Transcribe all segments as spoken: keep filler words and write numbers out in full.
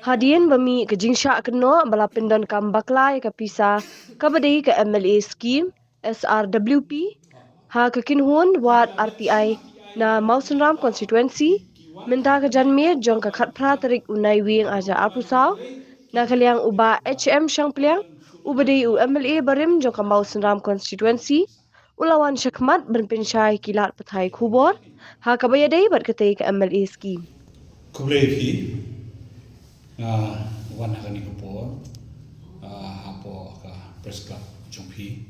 Hadien ba mih ka jingshah kynnoh ba la pyndonkam bakla ïa ka pisa kaba dei ka M L A scheme S R W P ha ka kynhun ward R T I na Mawsynram constituency, mynta ka janmiet jong ka khatphra tarik u Naiwieng arhajar arphew saw, na ka liang u Bah H M Shangpliang, uba dei u M L A barim jong ka Mawsynram constituency, u la wan shakhmat ban pynshai ki lad pathai khubor ha kaba ïadei bad katei ka M L A scheme. Khublei phi, nga wan ha kane ka por, ah, hapoh ka press club jong phi.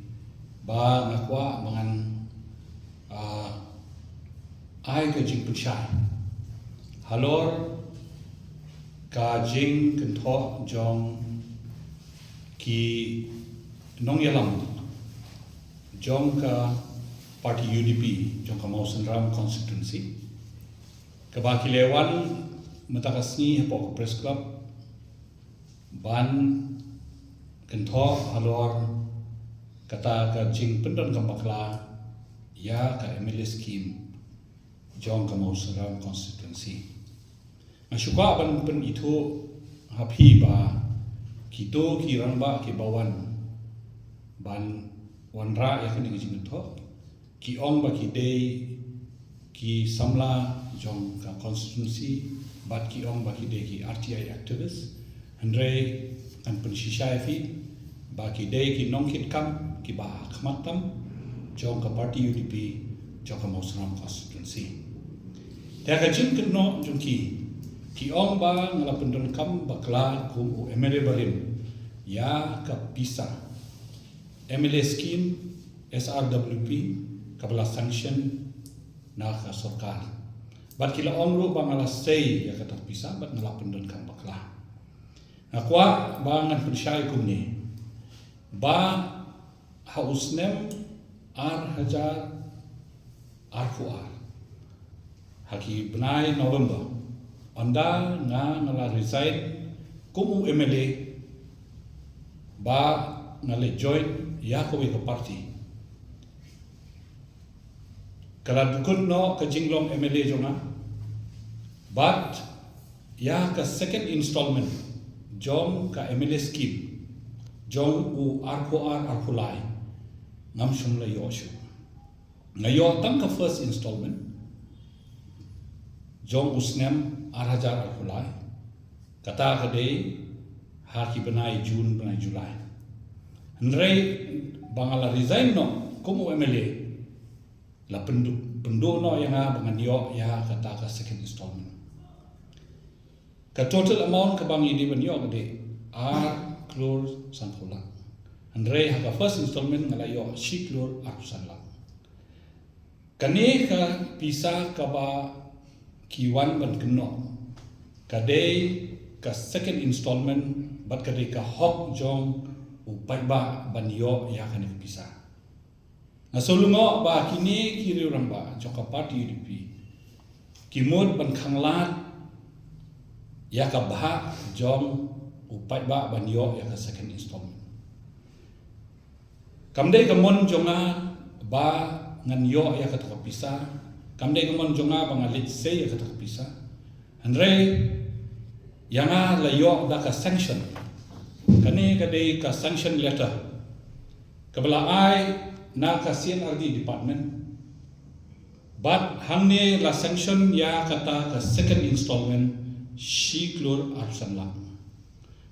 Ba nga kwah ba ngan, ah, ai ka jingpynshai halor ka jingkynthoh jong ki nongïalam jong ka party U D P jong ka Mawsynram constituency. Kaba ki la wan mynta ka sngi hapoh ka press club ban kynthoh halor kata ka jingpyndonkam bakla ïa ka M L A scheme jong ka Mawsynram constituency. Nga shu kwah ban pynithuh ha phi ba kito ki rangbah kiba wan ban wanrah ïa kane ka jingkynthoh, ki ong ba ki dei ki samla jong ka constituency, bad ki ong ba ki dei ki R T I activist. Hynrei ngan pynshisha ïa phi ba ki dei ki nongkitkam kiba ha khmat tam jong ka party U D P jong ka Mawsynram constituency. Te ka jingkynnoh jong ki, ki ong ba nga la pyndonkam bakla kum u M L A barim ïa ka pisa M L A scheme S R W P kaba la sanction na ka sorkar. Bad ki la ong ruh ba nga la sei ïa kata ka pisa bad nga la pyndonkam bakla. Nga kwah ba ngan pynshai kumne ba ha u snem ar hajar arphew ar, ha ki bnai November, ynda nga, nga la resign kum u M L A ba nga leit join ïa kawei ka party. Ka la dkut noh ka jinglong M L A jong nga. Bad ïa ka second installment jong ka M L A scheme jong u arphew ar arphew lai ngam shym la ïoh shuh. Nga ïoh tang ka first installment jong u snem ar hajar arphew lai. Kata ka dei ha ki bnai June, bnai July. Hynrei ba nga la resign noh kum u M L A, la pynduh, pynduh noh ïa nga ba ngan ïoh ïa kata ka second installment. Ka total amount kaba ngi dei ban ïoh ka dei ar klur sanphew lak. Hynrei ha ka first installment nga la ïoh shi klur arphew san lak. Kane ka pisa kaba ki wan ban kynnoh ka dei ka second installment bad ka dei ka hok jong u paidbah ban ïoh ïa kane ka pisa. Nga sngewlyngngoh ba kine ki riew rangbah jong ka party U D P ki mut ban khanglad ïa ka bhah jong u paidbah ban ïoh ïa ka second installment. Kam dei ka mon jong nga ba ngan ïoh ïa kata ka pisa, kam dei ka mon jong nga ba nga leit sei ïa kata ka pisa. Hynrei ïa nga la ïoh da ka sanction. Kane ka dei ka sanction letter kaba la ai na ka C and R D department. Bad hangne la sanction ïa kata ka second installment shi klur arphew san lak.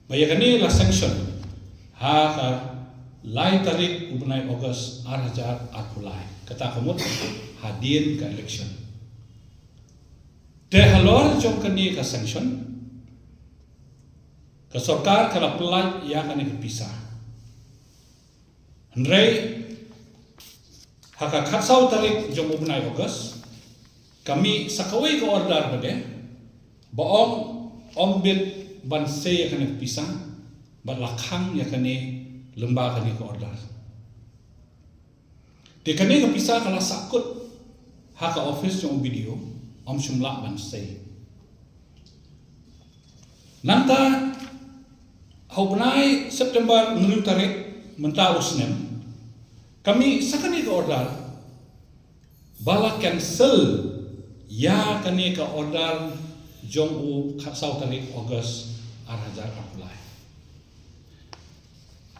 Ba ïa kane la sanction ha ka lai tarik u bnai August ar hajar arphew lai. Kata ka mut hadien ka election. Te halor jong kane ka sanction, ka sorkar ka la pyllait ïa kane ka pisa. Hynrei ha ka khatsaw tarik jong u bnai August, ka mih sa kawei ka order ba dei ba ong ym bit ban sei ïa kane ka pisa bad la khang ïa kane lyngba kane ka order. Te kane ka pisa ka la sahkut ha ka office jong u B D O, ym shym lah ban sei. Nangta ha u bnai September hynriew tarik mynta u snem, ka mih sa kane ka order ba la cancel ïa kane ka order jong u khatsaw tarik August ar hajar arphew lai.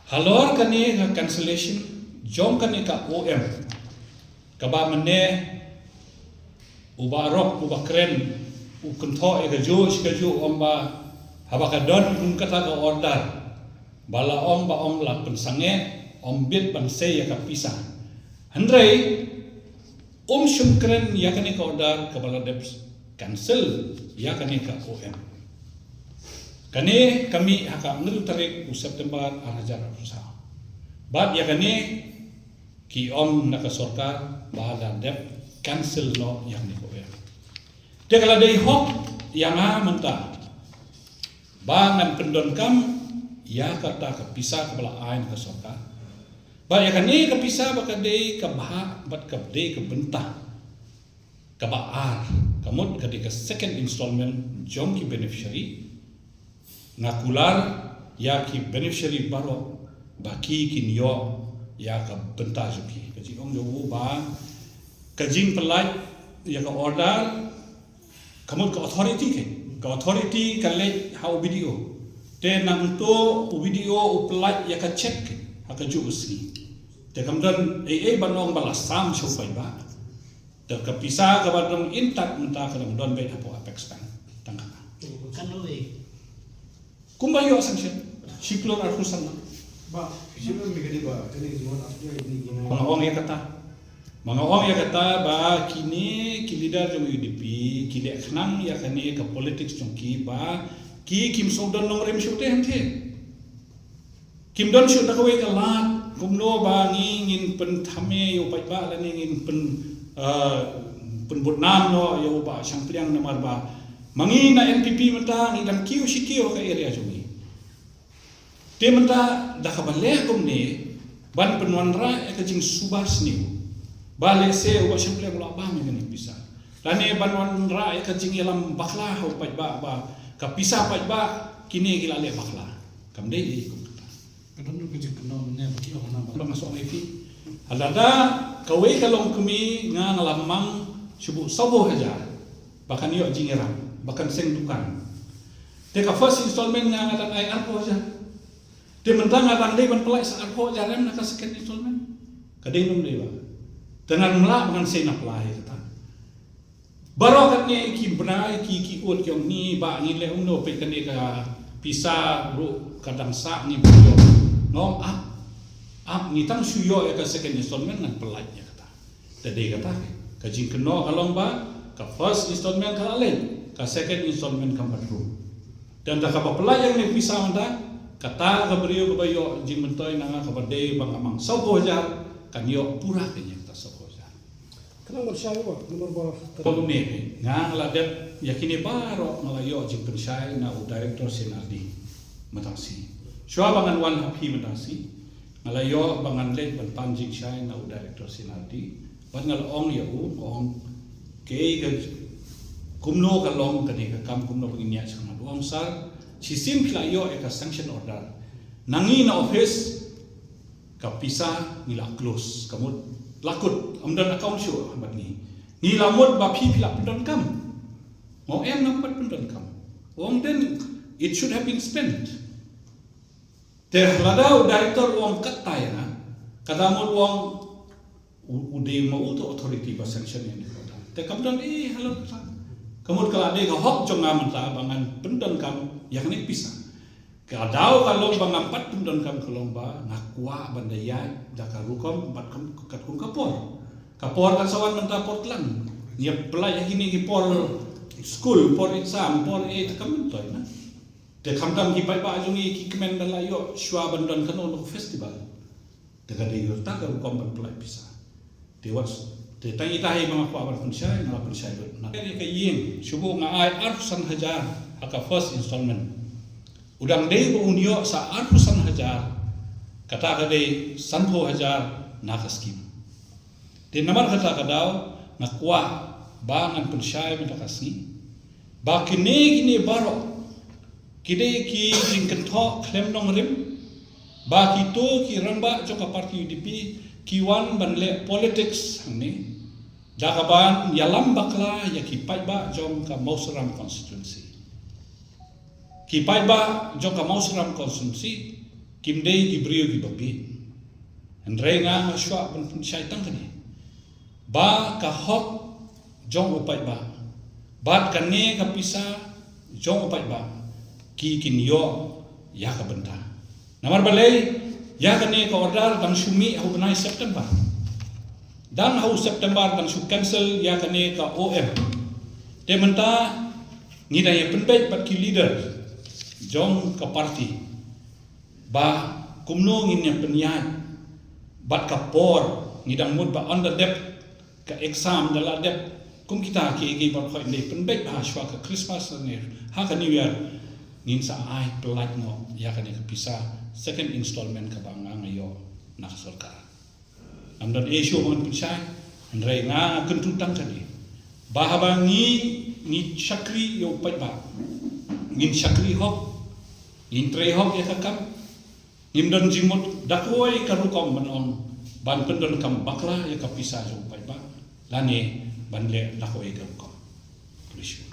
Halor kane ka cancellation jong kane ka O M, kaba mynne u Bah Rok, u Bah Kren, u kynthoh ïa kajuh shi kajuh, ong ba haba ka don kum kata ka order, ba la ong, ba ong la pynsangeh, ym bit ban sei ïa ka pisa. Hynrei um shym kren ïa kane ka order kaba la dep cancel ïa kane ka O M. Kane ka mih ha ka hynriew tarik u September ar hajar arphew saw. Bad ïa kane ki ong na ka sorkar ba la dep cancel noh ïa kane ka O M. Te ka la dei hok ïa nga mynta ba ngan pyndonkam ïa kata ka pisa kaba la ai na ka sorkar. Ba ïa kane ka pisa ba ka dei ka bha, bad ka dei ka bynta kaba ar, ka mut ka dei ka second installment jong ki beneficiary. Nga kular ïa ki beneficiary baroh ba ki kin ïoh ïa ka bynta jong ki. Ka jingong jong u ba ka jingpyllait ïa ka order, ka mut ka authority, ka, ka authority ka leit ha u B D O. Te nangta u B D O u pyllait ïa ka cheque ha kajuh ka sngi. Te kam don ei ei ban ong ba la sam sha u paidbah. Te ka pisa kaba dang intact mynta ka dang don beit hapoh Apex Bank. Tang kata. Kan lo eh. Kumba ïoh sanction shi klur arphew san. Ba, shi ba mi ka dei ba, kane ka jingwan ap ïa ini gina. Ba nga ong ïa kata. Ba nga ong ïa kata ba kine ki leader jong U D P ki leh khnang ïa kane ka politics jong ki ba ki kim sngewdon nongrim shuh te hangte. Kim don shuh da kawei ka lad kumno ba ngi ngin pynthame ïa u paidbah lane ngin pyn, eh, pynbudnam noh ïa u Bah Shangpliang namar ba ma ngi na N P P mynta ngi dang kiew shi kiew ha ka area jong ngi. Te mynta da kaba leh kumne ban pynwanrah ïa ka jingsuba sniew ba lehse u Bah Shangpliang u la bam ïa kane ka pisa. Lane ban wanrah ïa ka jingïalam bakla ha u paidbah ba ka pisa paidbah kine ki la leh bakla. Kam dei ei kum kata. Ka don ka jingkynnoh mynne ba ki ong na ba. Ba nga shu ong ïa phi. Lada kawei ka longkmie nga, nga la mang shu buh sawphew hajar ba kan ïoh jingïarap, ba kan seng dukan. Te ka first installment nga, nga dang ai arphew hajar. Te mynta nga dang dei ban pyllait sa arphew hajar em na ka second installment. Ka dei ne ym dei, Bah? Te ngan ym lah ba ngan sei na pla ïa kata. Baroh katne ki bnai ki, ki ud ki ong ni Bah, ngin leh kumno, peit kane ka pisa ruh ka dang sah, ngim ïoh. Nga ong ap, ap, ngi tang shu ïoh ïa ka second installment ngan pyllait ïa kata. Te dei kata, ka jingkynnoh ka long ba ka first installment ka la leit, ka second installment kam pat rung. Te ynda kaba pyllait ïa kane ka pisa mynta, kata ka briew kaba ïoh jingmyntoi na nga kaba dei ba nga mang sawphew hajar, kan ïoh pura kane kata sawphew hajar. Khnang ban shai, Bah, namar ba ka long ne, nga, nga la dep ïa kine baroh, nga la ïoh jingpynshai na u Director C and R D Mynta ka sngi. Shuwa ba ngan wan ha phi mynta ka sngi, nga la ïoh ba ngan leit ban pan jingshai na u Director C and R D. Bad nga la ong ïa u, nga ong, kaei ka, kumno ka long kane ka kam, kumno ba ngin ïaid shakhmat. U ong, Sir, shisien phi la ïoh ïa ka sanction order na ngi na office, ka pisa ngi la close, ka mut la kut, ym don account shuh bad ngi. Ngi la mut ba phi, phi la pyndonkam. Nga ong em, ngam pat pyndonkam. U ong then it should have been spent. Te lada u Director u ong katta ïa nga, ka mut u ong u, u dei ma u tu authority ba sanction ïa kane ka order. Te kam don ei halor kata. Ka mut ka la dei ka hok jong nga mynta ba ngan pyndonkam ïa kane ka pisa. Ka daw ka long ba ngam pat pyndonkam ka long ba nga kwah ban da ïaid da ka rukom bad kum, katkum ka por. Ka por kan sa wan mynta por tlang. Ngi ïa pyllait ha kine ki por skul, por exam, por ei, te kam myntoi na. Te khamtam ki paidbah jong ngi ki kmen da la ïoh shuwa ban don kano kano ka festival. Te ka dei kata ka rukom ban pyllait pisa. Te wat, te tang ita hi ba nga kwah ban pynshai, nga la pynshai lut. Na ka ïing, shu buh nga ai arphew san hajar ha ka first installment. U dang dei ba un ïoh sa arphew san hajar, kata ka dei sanphew hajar na ka skim. Te namar kata ka daw nga kwah ba ngan pynshai mynta ka sngi ba kine, kine baroh ki dei ki jingkynthoh khlem nongrim, ba kito ki rangbah jong ka party U D P ki wan ban leh politics hangne. Da kaban ïalam bakla ïa ki paidbah jong ka Mawsynram constituency. Ki paidbah jong ka Mawsynram constituency kim dei ki briew kiba bieit. Hynrei nga nga shuwa ban pynshai tang kane, ba ka hok jong u paidbah bad kane ka pisa jong u paidbah ki kin ïoh ïa ka bynta. Namar balei? Ïa kane ka order dang shu mih ha u bnai September. Dang ha u September dang shu cancel ïa kane ka O M. Te mynta ngi dang ïa pynbeit bad ki leader jong ka party ba kumno ngin ïa pynïaid bad ka por. Ngi dang mut ba ynda dep ka exam da la dep, kum kita kiei kiei baroh, hynrei pynbeit ba shuwa ka Christmas ne ha ka New Year ngin sa ai pyllait noh ïa kane ka pisa second installment kaba nga nga ïoh na ka sorkar. Ngam don issue ba ngan pynshai, hynrei nga nga kyntu tang kane, ba haba ngi ngi shakri ïa u paidbah, ngin shakri hok, ngin trei hok ïa ka kam. Ngim don jingmut da kawei ka rukom ban ong ban pyndonkam bakla ïa ka pisa jong u paidbah lane ban leh da kawei ka rukom. Khublei shibun.